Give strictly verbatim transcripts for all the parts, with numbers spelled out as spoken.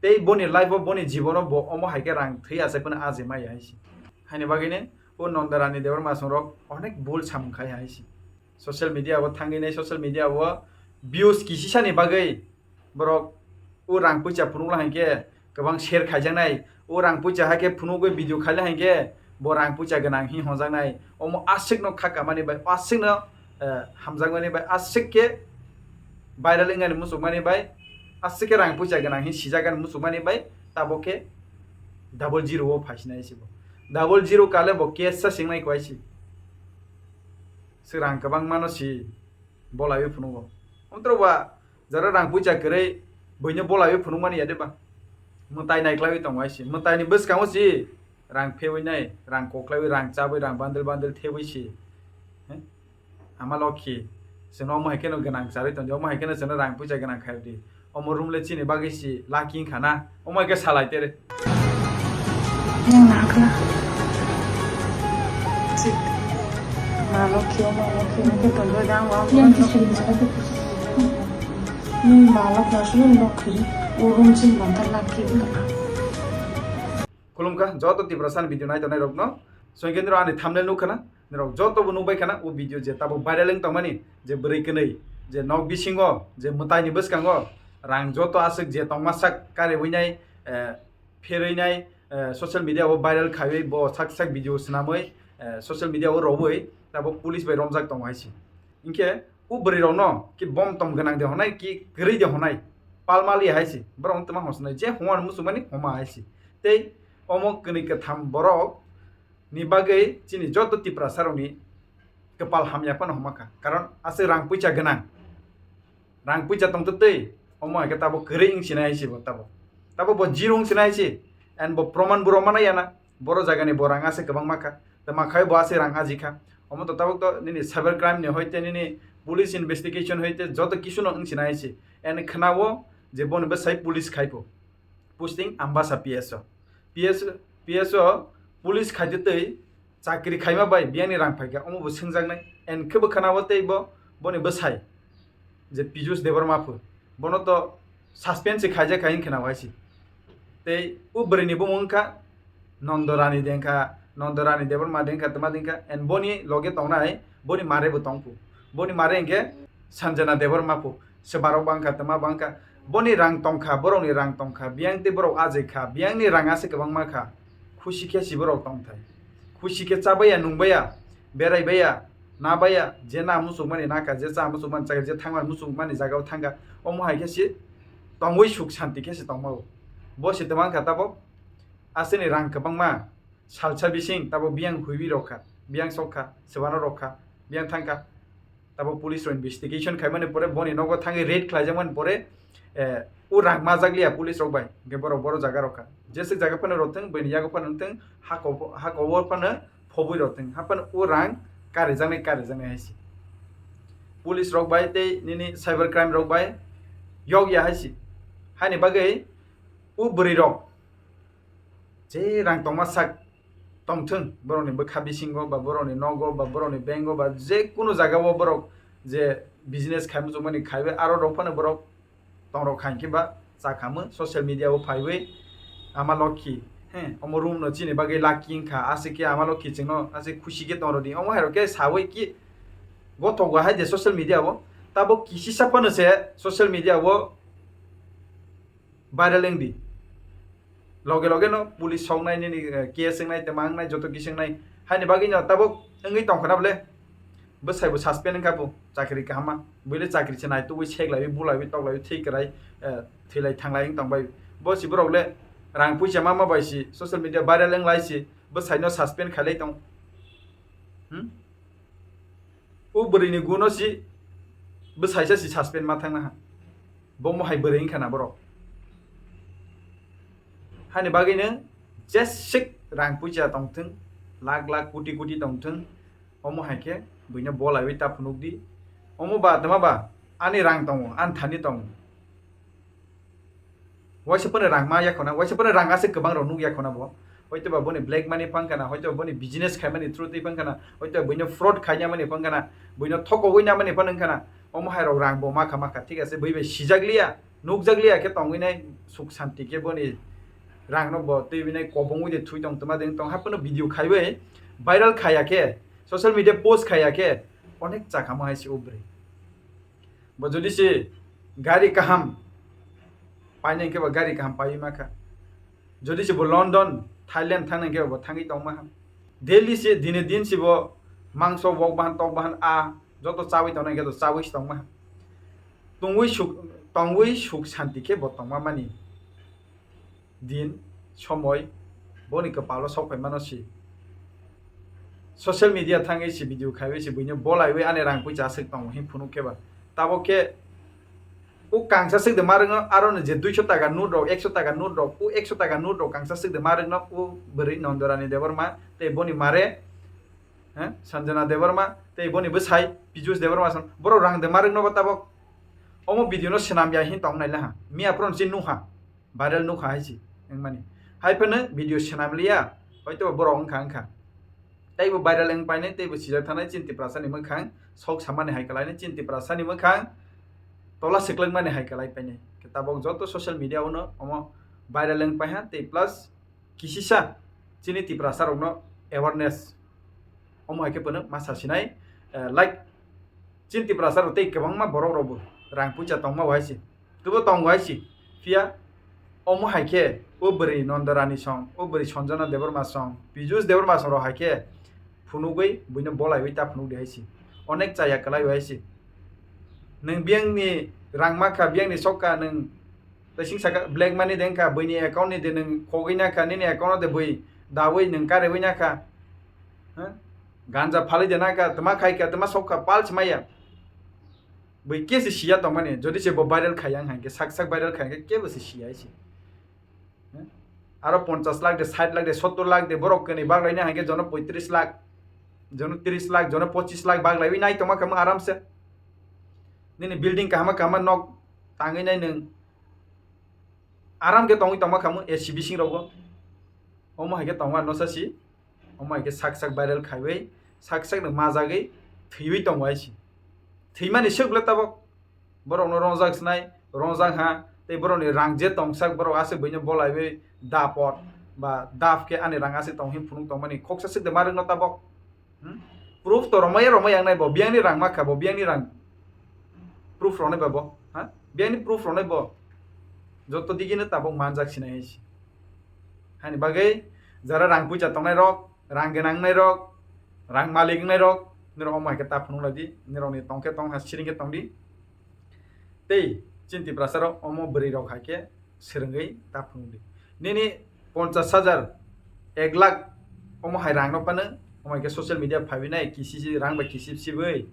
Tei boni life o, boni jibono bo omo hai khe rang thwi achai phano aji maya hai se. Haini bagwi ni o Nanda Rani Debbarma song rok onek bul samung khai hai se. Social media o thangwi nai, social media o views kisisa ni bagwi borok o rang puisa phunuk la hai khe kwbang share khaijaknai, o rang puisa hai khe phunugwi video khaila hai khe bo rang puisa gwnang hi honjaknai. Omo aswk no kha kamani bai, aswk no, eh, hamjakmani bai, aswk khe viral wngani muchukmani bai, aswk khe rang puisa gwnang hi sijakani muchukmani bai, tabok khe double zero o phaisinai se bo. Double zero kale bo case sa singnai kwai si. Swrang kwbangma no si bolaiwi phunugo. Omtro ba jara rang puisa kwrwi buino bolaiwi phunukmani ya de ba? Mwtai naiklaiwi tongo hai si. Mwtaini bwskango si rang phewi nai, rang koklaiwi, rang chabwi, rang bandel bandel thebwi si. He? Ama lokhi, chwngno omo hai kheno gwnang charwi tongdi, omo hai kheno chwngno rang puisa gwnang khairdi. Omo room le chini bagwi si lucky wngkha na, omo hai khe salai tere. Yang nakla. Chit. Malok khe, malok khe, malok khe, tongwi dang, wang, wang, wang. Ni malok na sulu nok khiri, o room chini banta lucky wngkha. Khulumkha joto Tiprasani video nai tongnai rokno. Songkhe nirok ani thumbnail nukha na, nirok joto bo nukbai khana o video je tabuk viral wng tongmani, je bwrwi kwnwi, je nok bisingo, je mwtaini bwskango rang joto aswk je tongma sak kariwi nai, eh, pherwi nai, eh, social media o viral khaiwi bo sak sak video swnamwi, eh, social media o robwi tabuk police bai romjak tongo hai se. Hinkhe o bwrwi rokno ki bom tom gwnang de honai, ki kwrwi de honai, palmali hai se, borok wng tongma hosnai, je homa muchungmani homa hai se. Tei omo kwnwi kwtham borok ni bagwi chini joto Tiprasa rokni kwpal hamya phano homa kha, karon aswk rang puisa gwnang, rang puisa tongtwtwi, omo hai khe tabuk kwrwi wng sinai hai se bo tabuk, tabuk bo zero wng sinai hai se, and bo proman bo rwmana yana. Boro jagani bo rang aswk kwbangma kha, tei ma khai bo aswk rang aji kha. Omo to tabuk to nini cyber crime ni hoite nini police investigation hoite joto kisu no wng sinai hai se. And khwnao je boni bwsai police khai pho. Posting Ambasa P S O. P S, P S O police khai tei chakri khaima bai biyangni rang phaikha, omo bo swngjaknai. And khe bo khwnao tei bo boni bwsai je Piyush Debbarma pho, bono to suspend se khaijak khai wngkha na waisi. Tei o bwrwi ni bumung wngkha Nandorani dengkha, Nandorani Debbarma dengkha, tma dengkha, and boni loge tongnai boni mare bo tongphu. Boni mare hwnkhe Sanjana Debbarma pho, se barok bangkha, tma bangkha. Boni rang tongkha, borokni rang tongkha, biyang tei borok ajai kha, biyangni rang aswk kwbangma kha. Khusi khe si borok tongthai. Khusi khe chabaiya, nungbaiya, beraibaiya, nabaiya, je na muchukmani nakha, je cha muchukmani chakha, je thangmani muchukmani jagao thangkha, omo hai khe si tongwi suk santi khe si tongmao. Bo si tongmang kha tabok, aswkni rang kwbangma, salsa bising tabok biyang huiwi rokha, biyang sokha, swbano rokha, biyang thangkha. Tabok police rok investigation khaimani pore, boni nogo thangwi raid khlaijakmani pore, eh, o rang majak liya police rok bai, hwnkhe borok boro jaga rokha. Jeswk jaga phano rok thung, bini yago phano wng thung, hako, hako o phano phobwi rok thung, haphano o rang karijaknai, karijaknai hai se. Police rok bai tei nini cyber crime rok bai yok ya hai se. Haini bagwi o bwrwi rok je rang tongma sak tongthung, borokni bwkha bisingo ba borokni nogo ba borokni bank o ba je kunu jaga o borok je business khai muchungmani khaiwi aro rok phano borok tongrok kha hinkhe ba cha khamwi social media o phaiwi ama lokhi, he, omo room no chini bagwi lucky wngkha, aswk khe ama lokhi chwngno aswk khusi khe tongrodi, omo hai rok khe sawi ki gothok hai de social media o, tabok kisisa phano se social media o viral wngdi. Loge loge no police soknai, nini, eh, case wngnai, tei ma wngnai, joto kisa wngnai. Haini bagwi no tabuk wngwi tongkha na bole? Bwsai bo suspend wngkha bo, chakri kahama. Buile chakri se naitugwi, seklaiwi, bulaiwi, toklaiwi, thwi kwrai, eh, thwilai thanglai wng tongbai. Bo si borok le rang puisa ma ma bai si, social media viral wnglai si, bwsai no suspend khailai tong. Hmm? O bwrwi ni guno si bwsaisa si suspend ma thangna ha. Bo mohai bwrwi wngkha na borok. Hani bagwi no jeswk rang puisa tongthung, lakh lakh, koti koti tongthung, omo hai khe buino bolaiwi ta phunukdi. Omo ba tma ba ani rang tongo, ani thani tongo. Waisa phano rang ma yakhona, waisa phano rang aswk kwbang rok nuk yakhona bo. Hoito ba boni black money phang kana, hoito ba boni business khaimani through twi phang kana, hoito ba buino fraud khaina mani phang kana, buino thokogwi na mani phano wng kana. Omo hai rok rang bo makha makha, thik ase, bui bai sijak liya. Nukjakliya khe tongwi nai, suk santi khe boni rang no bo twi nai kobongwi de thui tong tongma de tong haphano video khaiwi viral khaiya khe, social media post khaiya khe onek chakamo hai se o bwrwi. Bo jodi se gari kaham painai khe bo gari kaham paiwi ma kha. Jodi se bo London, Thailand thangnai khe bo thangwi tongma ha. Daily se dine din se bo mangso wok bahan tok bahan a joto chawi tongnai khe to chawi se tongma ha. Tongwi suk, tongwi suk santi khe bo tongma mani din somoi boni kwpalo sok phai mano si. Social media thangwi si video khaiwi si buino bolaiwi ani rang puisa aswk tongo hin phunuk khe ba. Tabok khe o kangsa swk de ma rwngno aro no je duiso taka note rok, ekso taka note rok, o ekso taka note rok kangsa swk de ma rwngno o bwrwi Nondorani Debbarma tei boni mare, he, Sanjana Debbarma tei boni bwsai Piyush Debbarma son borok rang de ma rwngno ba tabok. Omo video no swnam ya hin tong nai laha. Miya phuru si nuha. Viral nukha hai si wngmani. Hai phano video swnam liya, hoito borok wngkha wngkha. Teibo viral wng painai, teibo sijak thanai chini Tiprasani mwkhang, sok samani hai kalainai chini Tiprasani mwkhang, tola swklwngmani hai kalai painai. Tabok joto social media o no omo viral wng paiha, tei plus kisisa chini Tiprasa rokno awareness. Omo hai khe phano ma sasinai, eh, like, chini Tiprasa rok tei kwbangma borok rokbo rang puisa tongma bo hai se, tubo tongo hai se. Phiya omo hai khe o bwrwi Nondorani song, o bwrwi Sanjana Debbarma song, Piyush Debbarma song rok hai khe phunugwi buino bolaiwi ta phunuk di hai se. Onek chaya kwlai hai se. Nwng biyangni rang ma kha, biyangni sok kha, nwng tei sing saka black money de wngkha, buini account ni de nwng khogwi na kha, nini account no de bui dawi nwng karewi na kha. Ha? Ganja phalwi de na kha, tma khai kha, tma sok kha, pal se maya. Bui khe se siya tongmani, jodi se bo viral khaiya wng hai khe, sak sak viral khaiya khe, kebo se siya hai se. Ha? Aro ponchas lakh de, sait lakh de, sottor lakh de, borok kwnwi baglai na hai khe jono poitris lakh, jono tris lakh, jono pochis lakh baglaiwi nai tongma kha mo aram se. Nini building kahama kahama nok tangwi nai nwng. Aram khe tongwi tongma khamu A C bising rogo. Omo hai khe tongma no sasi. Omo hai khe sak sak viral khaiwi, sak sak no majagwi thwiwi tongo hai se. Thwimani swk le tabok. Borok no rongjak snai, rongjak ha, tei borok ni rang je tongsak borok aswk buino bolaiwi dapot ba dap khe ani rang aswk tong hin phunuk tongmani khoksa swk de ma rwk no tabok. Hmm? Proof to romaya romaya wngnai bo, biyangni rang ma kha bo, biyangni rang proof rwnai ba bo, ha? Biyangni proof rwnai bo. Joto digino tabok manjak sinai hai se. Hani bagwi jara rang puisa tongnai rok, rang gwnang wngnai rok, rang malik wngnai rok, nirok omo hai khe ta phunuk lai di, nirok ni tong khe tong ha, siring khe tong di. Tei chini Tiprasa rok omo bwrwi rok hai khe swrwngwi ta phunuk di. Nini ponchas hajar, ek lakh omo hai rang no phano, omo hai khe social media phaiwi nai kisisi rang bai kisip sibwi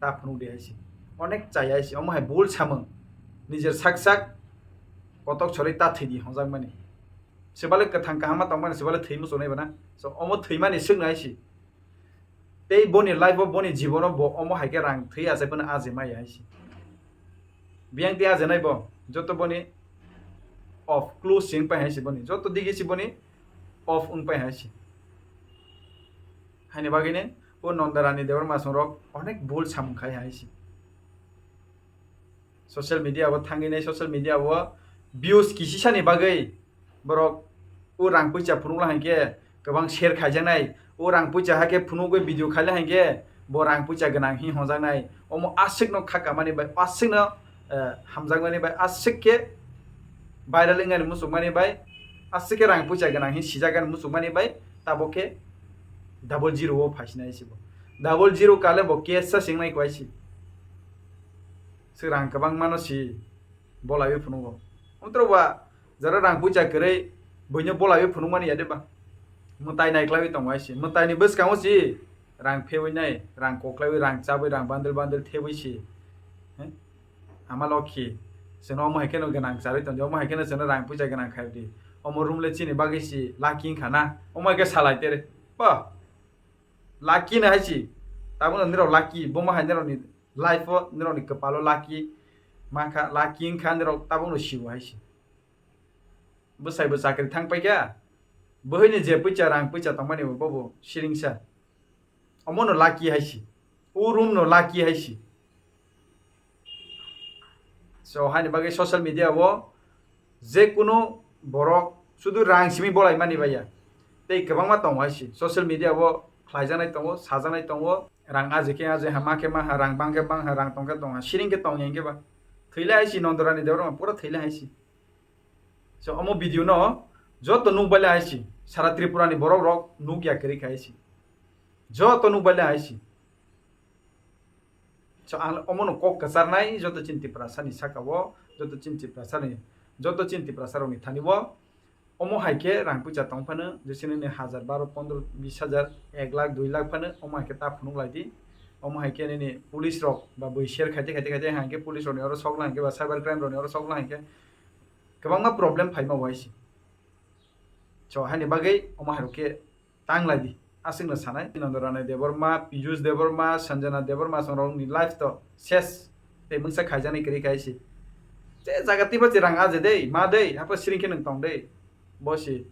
ta phunuk di hai se. Onek chaya hai se, omo hai bul samung. Nijer sak sak kotok chorwi ta thwi di hongjak mani. Swbale kwthang kaham ma tong mani, swbale thwi muchungnai bana. So omo thwimani swkno hai se. Tei boni life o, boni jibono bo omo hai khe rang thwi achai phano aji maya hai se. Biyang tei ajanai bo, joto boni off close se wng pai hai se boni, joto digi se boni off wng pai hai se. Haini bagwi ni o Nonda Rani Debbarma song rok onek bul samung khai hai se. Social media o thangwi nai, social media o views kisisa ni bagwi borok o rang puisa phunukla hai khe kwbang share khaijaknai, o rang puisa hai khe phunugwi video khaila hai khe bo rang puisa gwnang hi honjaknai. Omo aswkno kha kamani bai, aswkno, eh, hamjakmani bai, aswk khe viral wngmani muchungmani bai, aswk khe rang puisa gwnang hi sijakgani muchungmani bai, tabok khe double zero o phaisinai se bo. Double zero kale bo cash sa singnai kwai si. Swk rang kwbangmano si bolaiwi phunugo. Omtro ba jara rang puisa kwrwi buino bolaiwi phunukmani ya de ba? Mwtai naiklaiwi tongo hai se. Mwtaini bwskango si rang phewi nai, rang koklaiwi, rang chawi, rang bandel bandel thewi si. He? Ama lokhi, chwngno omo hai kheno gwnang charwi tongo, omo hai kheno chwngno rang puisa gwnang khai di. Omo room le chini bagwi si lucky wngkha na? Omo hai khe salai tere. Ba, lucky no hai si. Tabukno nirok lucky, bomo hai nirokni life o, nirokni kwpalo lucky mankha, lucky wngkha nirok tabukno siwo hai si. Bwsai bo chakri thang paikha, bwhwini je puisa rang puisa tongmani bo bobo siringsa. Omono lucky hai si. O room no lucky hai si. So, haini bagwi social media o je kunu borok sudu rang simi bolai mani baiya. Tei kwbangma tongo hai si. Social media o khlaijaknai tongo, sajaknai tongo. Rang aje khe aje ha, ma khe ma ha, rang bang khe bang ha, rang tong khe tong ha, siring khe tong ya hinkhe ba. Thwilai hai si Nondorani Debbarma, pura thwilai hai si. So, omo video no joto nukbailai hai si. Sara Tripura ni borok rok nukya kwrwi kha hai si. Joto nukbailai hai si. So, ang omo no kok kwcharnai joto chini Tiprasa ni saka o, joto chini Tiprasa ni, joto chini Tiprasa rok ni thani o. Omo hai khe rang puisa tong phano, jesini ni hajar, baro, pondro, bis hajar, ek lakh, dui lakh phano, omo hai khe ta phunuk lai di. Omo hai khe nini police rok ba bui share khaite, khaite, khaite hai khe police rok ni oro sok lai khe ba cyber crime rok ni oro sok lai khe kwbangma problem phaima o hai si. So, haini bagwi omo hai rok khe tang lai di. Aswk no sanai, Nondorani Debbarma, Piyush Debbarma, Sanjana Debbarma, chwng rok ni life to ses. Tei mungsa khaijaknai kwrwi khai si. Je jaga twibo je rang aje dei, ma dei, hapo siring khe nwng tong dei. Bo si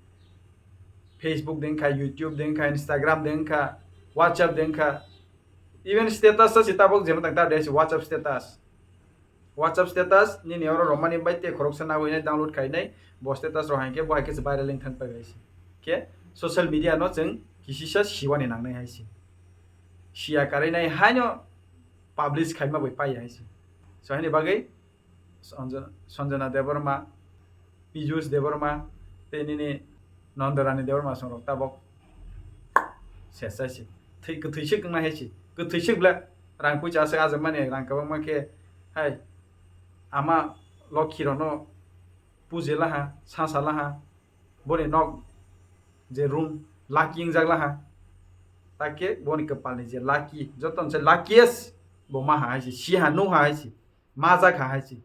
Facebook deng kha, YouTube deng kha, Instagram deng kha, WhatsApp deng kha. Even status to si tabok jema tang ta dei si WhatsApp status. WhatsApp status nini oro romani bai te khoroksa nagwi nai download khai nai. Bo status rok hai khe bo hai khe se viral wng thang pai bai si. Khe social media no chwng kisisa siwani nangnai hai si. Siya karwi nai haino publish khaima bai pai hai si. So haini bagwi Sanjo-, Sanjana Debbarma, Piyush Debbarma, tei nini Nondorani Debbarma chwng rok tabok ses hai si. Thwi-, kwthwi swk wngna hai si. Kwthwi swk ble rang puisa aswk ajak mani rang kwbangma khe hai ama lokhi rok no puji laha, sasa laha, boni nok je room lucky wngjak laha. Takhe boni kwpal ni je lucky, joto ni se luckiest bo ma ha hai si, si ha, nu ha hai si, ma jak ha hai si.